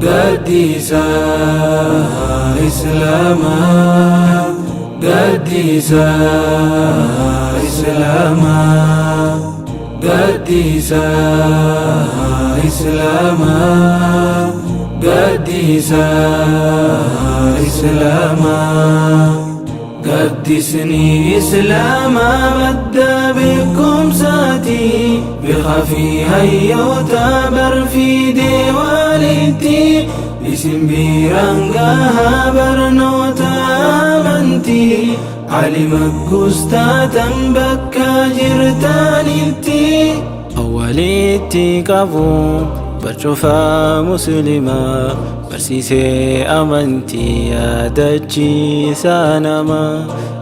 Gaaddisa Islaamaa Gaaddisa Islaamaa Gaaddisa Islaamaa Gaaddisa Islaamaa Gaaddisni Islaamaa madda beekumsaati bifa fi hayyoota barfii deewaalitti isin biraan gahaa barnoota amantii alima gustaatan bakka jirtanitti. Walitti qabu barcufaa muslimaa barsiisee amantii yaadachiisaa nama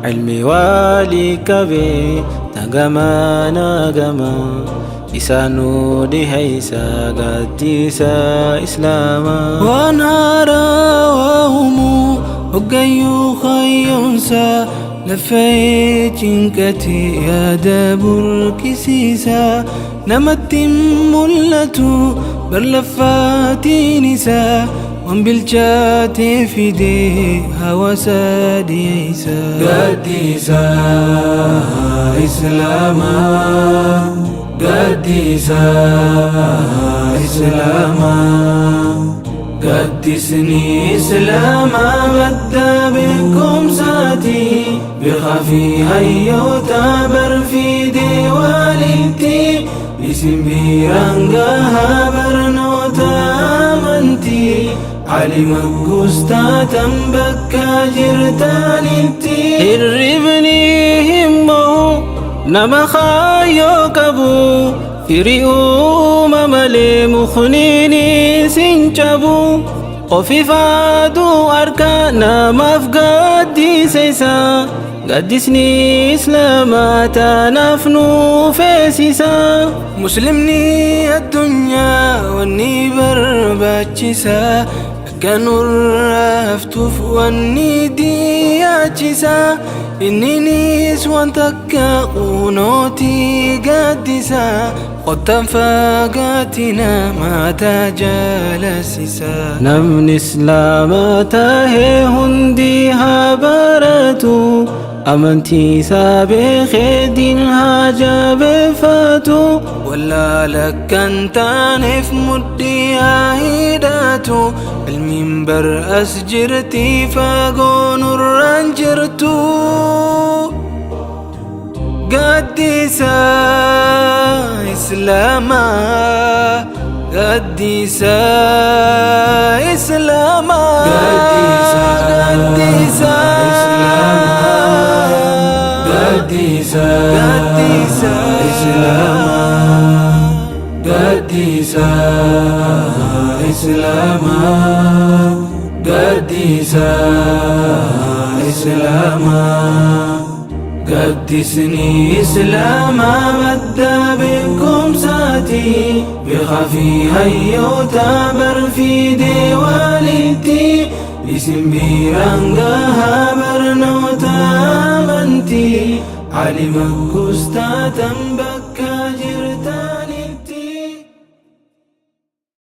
ilmi waalii qabee nagamaa nagamaa isaanuu dhiheysa gaaddisa islaamaa. Waan haarawaa uumuu hoggayyuu hayyoonsa lafee cinqate yaada burqisiisa namatti mul'atu barlaffaatiin isaa waan bilchaatee fidee hawaasa dhiyeessa. Gaaddisa Islaamaa Gaaddisa Islaamaa Gaaddisni Islaamaa madda beekumsaati bifa fi hayyoota barfii deewaalitti isin biraan gahaa barnoota amantii alima gustaatan bakka jirtanitti. Hirribni hin mo'u nama kaayyoo qabu firii uuma malee mukniinis hin cabu ofiif aduu harka namaaf gaddisa isa gaaddisni islaamaa tanaaf nu feesisa. Muslimni addunyaa wanni barbaachisa akka nurraaftuuf wanni diyaachisa inninis wanta akka quunootii gaaddisa qottan fagaatina maata jaalasisa. Namni islaama tahee hundi haa baratu amantii isaa beekee diin haa jabeeffatu. Wallaala kan taaneef mudhii haa hidhatu ilmiin bar as jirti fagoo nurraan jirtu. Gaaddisa Islaamaa Gaaddisa Islaamaa Gaaddisa Gaaddisa Gaaddisa Islaamaa Gaaddisa Islaamaa Gaaddisa Islaamaa Gaaddisni Islaamaa madda beekumsaati bifa fi hayyoota barfii deewaalitti isin biraan gahaa barnoota amantii alima gustaatan bakka.